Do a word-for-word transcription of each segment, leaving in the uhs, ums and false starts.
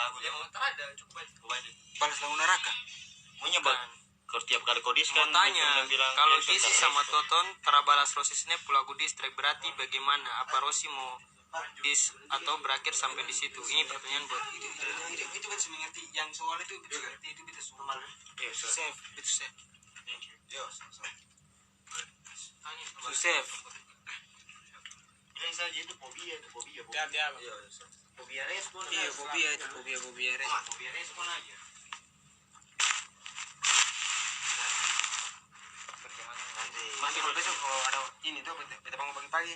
Lagu dia mau terada cukup banyak. Balas lagu neraka. Maunya bal-, kalau tiap kali kau diss kan, tanya, bilang, kalau Desi sama Toton tara balas Rosi Snap lagu diss track, berarti bagaimana? Apa Rosi mau diss atau berakhir sampai di situ? Ini pertanyaan buat itu. Itu, itu, itu kan mengerti. Yang soal itu, itu mengerti, itu kita semua. Iya, so. Safe, itu safe. Thank you. Yo, sama-sama. Susef. Bilang saja itu fobia, itu fobia, fobia. Hati-hati apa? Iya, iya, so. Fobia respon. Iya, fobia itu, fobia, fobia respon. Fobia respon aja. Masih kalau besok kalau ada ini tuh, beta, beta bangun pagi-pagi.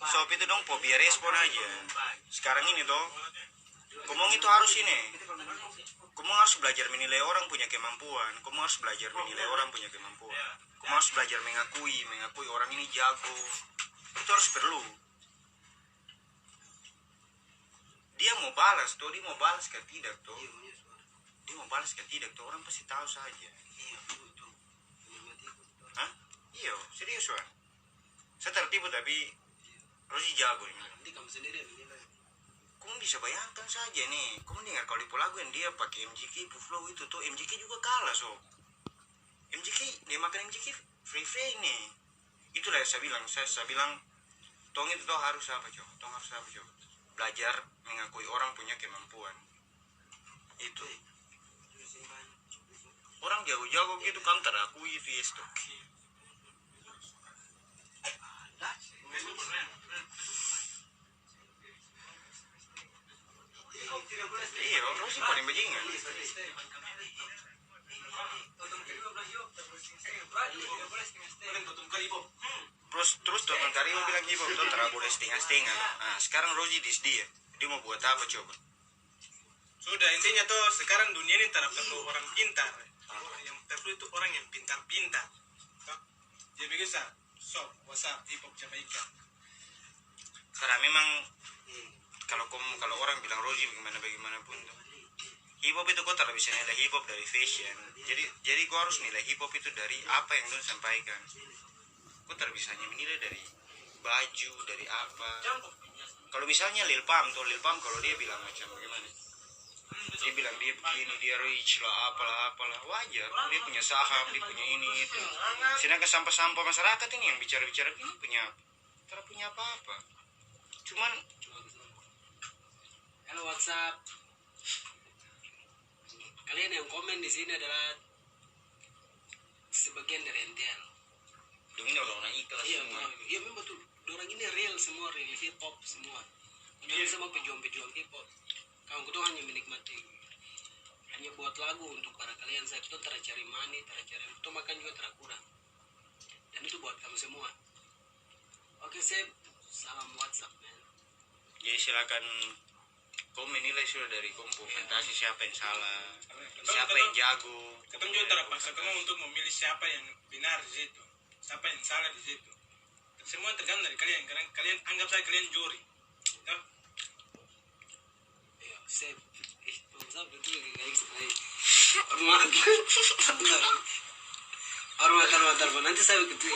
Sob, itu dong fobia respon aja. Sekarang ini toh, komong itu harus ini. Komong harus belajar menilai orang punya kemampuan. Komong harus belajar menilai orang punya kemampuan. Komong harus belajar mengakui, mengakui orang ini jago. Itu harus perlu. Dia mau balas toh, dia mau balas ke tidak toh. Dia mau balas ke tidak toh, orang pasti tahu saja. Hah? Iyo, serius, Wan. Saya tertipu, tapi Rozi jago ini. Nanti kamu sendiri yang menilai. Kamu bisa bayangkan saja nih, kamu dengar kalau di lagu yang dia pakai M G K, Puff Flow itu tuh, M G K juga kalah, so. M G K, dia makan M G K free free nih. Itulah yang saya bilang, saya, saya bilang, tong itu tuh harus apa, coba? Tong harus apa, coba? Belajar mengakui orang punya kemampuan. Itu. Orang jago-jago gitu kan, tara akui itu, yes, toh. Iya, Rozi paling bajingan. Terus, terus Toton Karibo bilang hip hop tuh tara boleh setengah-setengah. Nah, sekarang Rozi diss dia. Dia mau buat apa coba? Sudah, intinya tuh sekarang dunia ini tara perlu orang pintar. Yang perlu itu orang yang pintar-pintar. Toh? Jadi bisa, so, what's up, hip hop Jamaika. Karena memang, hmm, kalau kom-, kalau orang bilang Rozi bagaimana, bagaimanapun tuh, hip hop itu kau tara bisa nilai hip hop dari fashion. Jadi, jadi kau harus nilai hip hop itu dari apa yang dong sampaikan. Kau tara bisa hanya menilai dari baju, dari apa. Kalau misalnya Lil Pump tuh, Lil Pump kalau dia bilang macam bagaimana? Dia bilang dia begini, dia rich lah, apalah, apalah. Wajar, dia punya saham, dia punya ini, itu. Sedangkan sampah-sampah masyarakat ini yang bicara-bicara ini punya apa? Tara punya apa-apa. Cuman, halo, what's up? Kalian yang komen di sini adalah sebagian dari N T L. Dong ini orang-orang ikhlas. Iya, semua. Iya, memang betul. Dorang ini real semua, real hip hop semua. Dorang, iya, sama pejuang-pejuang hip hop. Kawan, kita hanya menikmati, hanya buat lagu untuk para kalian saja. Kita tara cari money, tara cari, kita makan juga tara kurang. Dan itu buat kamu semua. Oke, sip. Salam, what's up, man? Jadi silakan kau menilai sudah dari kau pu fantasi siapa yang salah, siapa yang jago. Katong juga tara paksa kamu untuk memilih siapa yang benar di situ, siapa yang salah di situ. Semua tergantung dari kalian, karena kalian anggap saja kalian juri. Toh? Iya, sip. Ih, Bang Sam itu lagi naik sekali. Hormat. Hormat, hormat, hormat. Nanti saya begitu.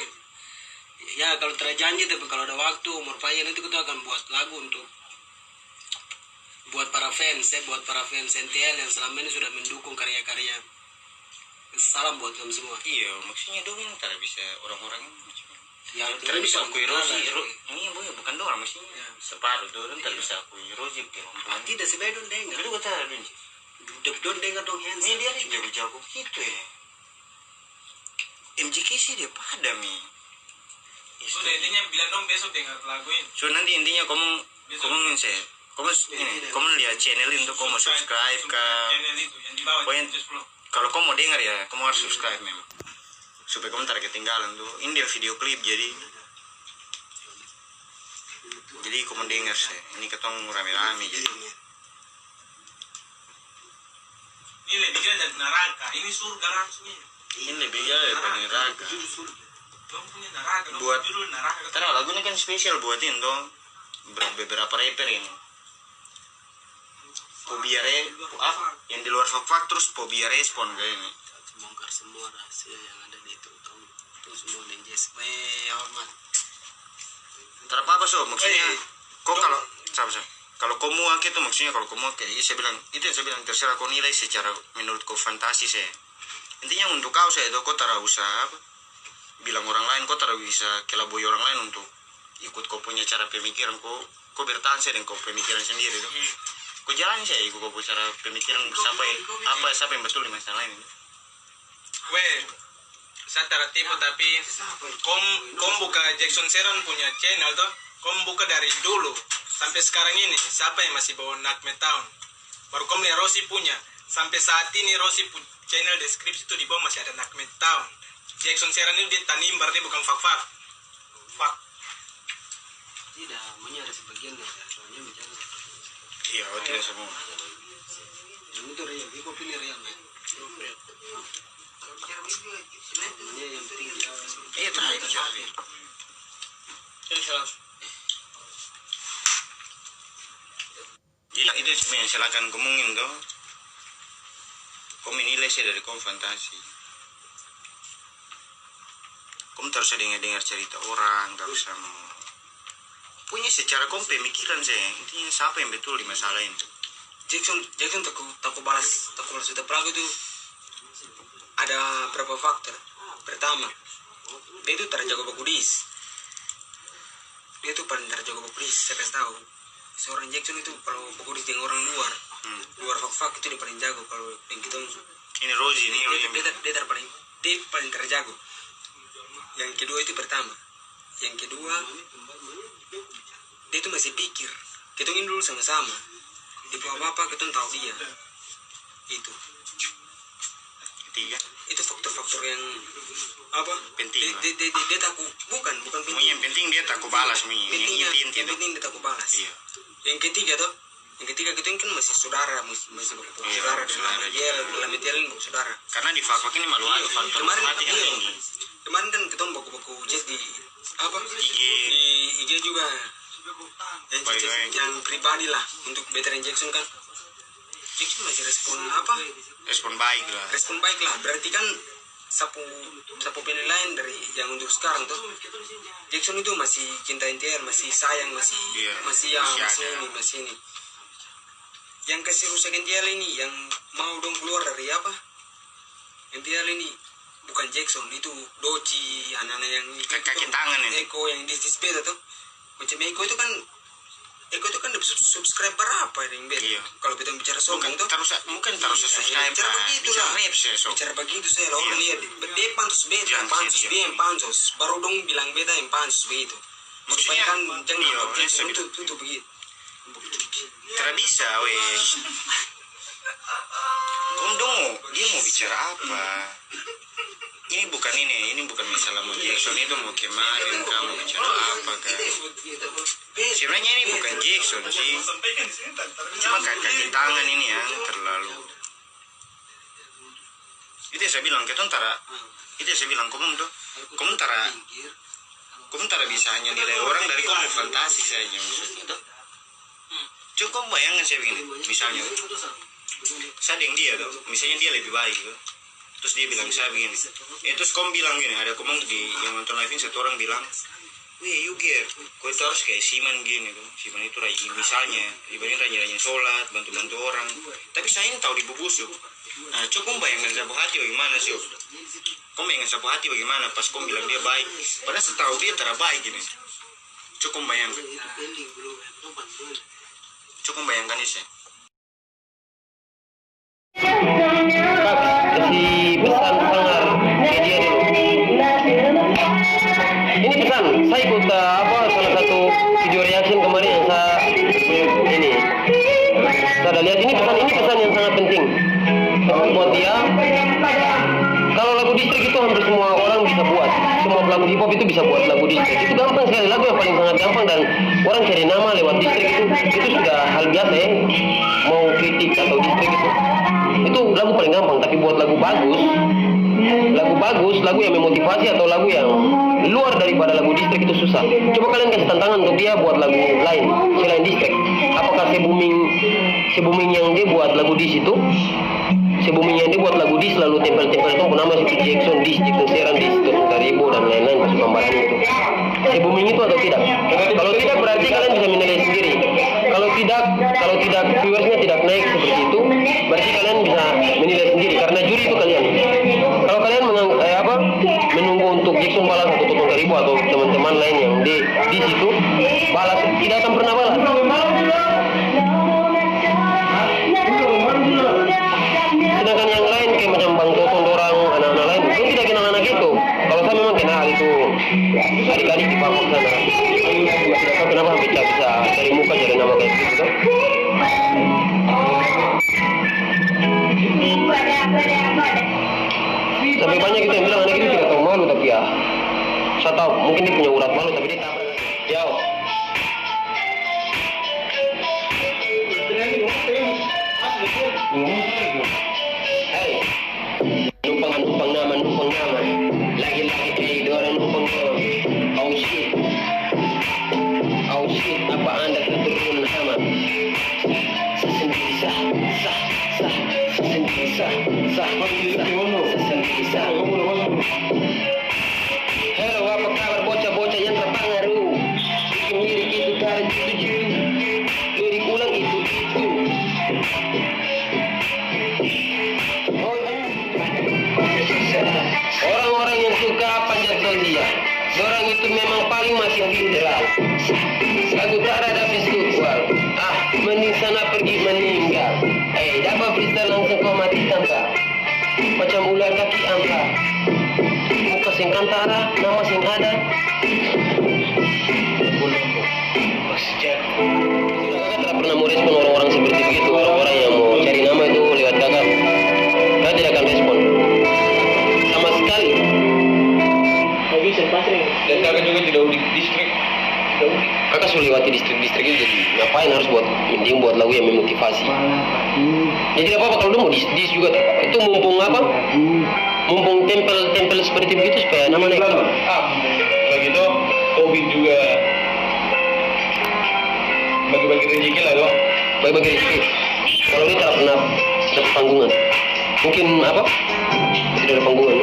Ya, kalau terjanji, tapi kalau ada waktu, umur panjang, nanti kita akan buat lagu untuk buat para fans, ya, buat para fans N T L yang selama ini sudah mendukung karya-karya. Salam buat kamu semua. Iya, maksudnya dong yang tara bisa orang-orang ini macam, ya, tara bisa akui Rozi, Ro-, ini boy, bukan dong, maksudnya separuh dong, tara bisa akui Rozi punya kemampuan. Tidak, sebenarnya dong dengar. Tapi dong tara dong. Dong dengar dong hands. Ini dia jago-jago gitu ya. M G K sih dia pada mi. Sudah, intinya bilang dong besok dengar lagu ini. So nanti intinya kamu, kamu ini, kamu lihat channel itu, kamu subscribe ke. Pokoknya kalau kamu mau dengar ya, kamu harus subscribe memang. Supaya kamu tara ketinggalan tuh. Ini dia video klip jadi. Jadi kamu dengar sih. Ini ketong rame-rame jadi. Ini lebih gila dari neraka. Ini surga langsung ini. Ini lebih gila dari neraka. Dong punya neraka, dong buat judul neraka. Karena lagu ini kan spesial buat ini dong. Ber-, beberapa rapper ini. Fobia re-, apa? Yang di luar fak-fak terus fobia respon kayak ini. Bongkar semua rahasia yang ada di itu. Kamu itu semua ninjas. Weh, hormat. Tara apa-apa, so. Maksudnya, kok kalau, siapa, siapa? Kalau ko muak itu, maksudnya kalau ko muak, kayak saya bilang, itu yang saya bilang, terserah ko nilai secara menurut ko fantasi saja. Intinya untuk kau saja itu, ko tara usah apa, bilang orang lain, ko tara bisa kelabui orang lain untuk ikut ko punya cara pemikiran, ko ko bertahan saja dengan ko pemikiran sendiri tu. Ko jalan saja ikut ko punya cara pemikiran, siapa yang, apa, siapa yang betul di masalah ini. Weh, saya tara tipu, tapi kom kom buka Jackson Seran punya channel to, kom buka dari dulu sampai sekarang ini, siapa yang masih bawa Nightmare Town? Baru kom lihat Rosi punya, sampai saat ini Rosi pu channel deskripsi tu di bawah masih ada Nightmare Town. Jackson Seran ini dia tanimbar, dia bukan fak-fak. Fak. Tidak, maunya ada sebagian dari soalnya bicara seperti itu. Iya, oh, tidak semua. Yang itu real, hip hop ini real, men. Maunya yang penting dia Iya, terakhir itu siapa? Jadi itu cuma yang silakan ko mungkin to. Ko menilai saja dari ko fantasi. Ko tara usah dengar-dengar cerita orang, tara usah mau. Punya secara ko pemikiran saja, intinya siapa yang betul di masalah ini. Jackson Jackson tako tako balas tako balas uta pelaku itu ada berapa faktor. Pertama, dia itu tara jago baku diss. Dia itu paling tara jago baku diss, saya kasih tahu. Seorang Jackson itu kalau baku diss dengan orang luar, luar fak-fak itu dia paling jago. Kalau yang kita Ini Rozi, ini dia Rozi. dia dia tara paling dia paling tara jago. Yang kedua itu pertama. Yang kedua, dia itu masih pikir. Kita ini dulu sama-sama. Dia pu apa-apa kita tahu dia. Itu. Ketiga. Itu faktor-faktor yang apa? Penting Dia, lah. dia, dia, dia, dia taku bukan bukan Mungkin yang penting dia tako balas, mungkin. Yang Pentingnya, inti-inti yang tu. Penting dia taku balas. Iya. Yang ketiga tuh, yang ketiga kita ini kan masih saudara, masih masih baku Iya, saudara dalam saudara ideal, dalam ideal ini baku saudara. Karena di fak-fak ini malu ada faktor Kemarin mati iya, tinggi. Kemarin kan kita baku-baku chat di apa? I G. Di I G juga. Yang Baik, chat baik. Yang pribadi lah untuk veteran Jackson kan. Jackson masih respon apa? Respon baik lah. Respon baik lah. Berarti kan sapu sapu penilaian dari yang untuk sekarang tuh Jackson itu masih cinta N T R, masih sayang, masih Iya, masih ya masih masih ada. Ini masih ini. Yang kasih rusak N T R ini, yang mau dong keluar dari apa? N T R ini bukan Jackson, itu Doci, anak-anak yang itu Kaki tangan ini. Eko yang di di beta tuh. Macam Eko itu kan Eko itu kan sub- subscribe berapa yang beta? Iya. Kalau kita bicara sombong tuh. Terus mungkin terus Iya, subscribe bicara lah. begitu Bisa lah. rap sih so. Bicara begitu saya, orang lihat dia pansus beta, Jangan pansus sih, dia yang pansus, baru dong bilang beta yang pansus begitu. Maksudnya, Supaya kan jangan iya, nampak maksudnya begitu, segitu. tutup begitu. Tidak bisa, weh. Kondong, dia mau bicara apa? Ini bukan ini, ini bukan masalah mau Jackson itu mau kemarin kah, mau bicara apa kah. Sebenarnya ini bukan Jackson sih. Cuma kayak kaki tangan ini yang terlalu. Itu yang saya bilang, kita tara, itu yang saya bilang, kamu tuh, kamu tara, kamu tara bisa hanya nilai orang dari kamu fantasi saja maksudnya tuh. Coba kamu bayangkan saya begini, misalnya, saya dengan dia tuh, misalnya dia lebih baik tuh, terus dia bilang saya begini, eh terus kamu bilang gini, ada kamu di yang nonton live ini satu orang bilang, weh, you gear, kau itu harus kayak Siman gini tuh. Siman itu rajin, misalnya, dibanding rajin-rajin sholat, bantu-bantu orang. Tapi saya ini tahu di bubusuk. Nah, coba kamu bayangkan sapu hati bagaimana sih? Kamu bayangkan sapu hati bagaimana pas kamu bilang dia baik? Padahal setahu dia tidak baik ini. Coba kamu bayangkan. Coba kamu bayangkan ini sih. Kasih pesan sangar ke dia dulu. Ini pesan, saya ikut uh, apa salah satu video reaction kemarin yang saya ini. Saya ada lihat ini pesan, ini pesan yang sangat penting buat dia. Kalau lagu distrik itu hampir semua orang bisa buat, semua pelaku hip hop itu bisa buat lagu distrik. Itu gampang sekali, lagu yang paling sangat gampang dan orang cari nama lewat distrik itu itu sudah hal biasa ya. Mau kritik atau distrik itu, itu lagu paling gampang. Tapi buat lagu bagus, lagu bagus, lagu yang memotivasi atau lagu yang luar daripada lagu distrik itu susah. Coba kalian kasih tantangan untuk dia buat lagu lain selain distrik. Apakah se booming se booming yang dia buat lagu di situ? Se booming yang dia buat lagu di selalu tempel-tempel itu nama situ Jackson di situ Seran di situ Taribo dan lain-lain masuk gambaran itu. Se booming itu atau tidak? Kalau tidak berarti kalian bisa menilai sendiri. Kalau tidak, kalau tidak viewersnya tidak naik seperti itu, berarti kalian bisa menilai sendiri karena juri itu kalian. Kalau kalian mengang- eh, apa menunggu untuk Jackson balas atau Toto Karibu atau teman-teman lain yang di di situ balas, tidak akan pernah balas. Sedangkan yang lain kayak macam Bang Toto, dorang, anak-anak lain, dong tidak kenal anak itu. Kalau saya memang kenal itu, adik-adik di Papua sana. Cuma tidak tahu kenapa sampai tidak bisa cari muka, cari nama kayak gitu. Sampai banyak kita yang bilang anak itu tidak tahu malu, tapi ya, saya tahu mungkin dia punya urat malu, tapi dia tabrak. Yo. Hey. Numpang, numpang nama, numpang nama. Lagi-lagi, hey, dorang numpang nama. Oh shit. Oh shit, apa anda keturunan Hama? Sesendiri sah, sah, sah. Sesendiri sah, sah, sah. Sesendiri sah. Halo, apa kabar bocah-bocah yang terpengaruh? Bikin lirik itu tarik itu jitu. Lirik ulang itu itu. Orang-orang yang suka panjat tol dia, dorang itu memang paling masih liberal. Lagu tak ada spiritual. Ah, mending sana pergi meninggal. Eh, dapat freestyle langsung kau matikan kah? Macam ular kaki angka. Muka seng kantara, nama seng ada. Kakak tidak pernah mau respon orang-orang seperti begitu, orang-orang yang mau cari nama itu lewat kakak. Kakak tidak akan respon sama sekali. Dan kakak juga tidak udik distrik. Tidak udik. Kakak sudah lewati distrik-distrik itu, jadi ngapain harus buat, mending buat lagu yang memotivasi. Ya tidak apa-apa kalau dia mau dis, dis juga, tidak apa-apa. Itu mumpung apa? Mumpung tempel, tempel seperti begitu supaya nama naik. Ah, begitu. Covid juga bagi-bagi rezeki lah, dong. Bagi-bagi rezeki. Kalau ini tidak pernah dapat panggungan. Mungkin apa? Tidak ada panggungan.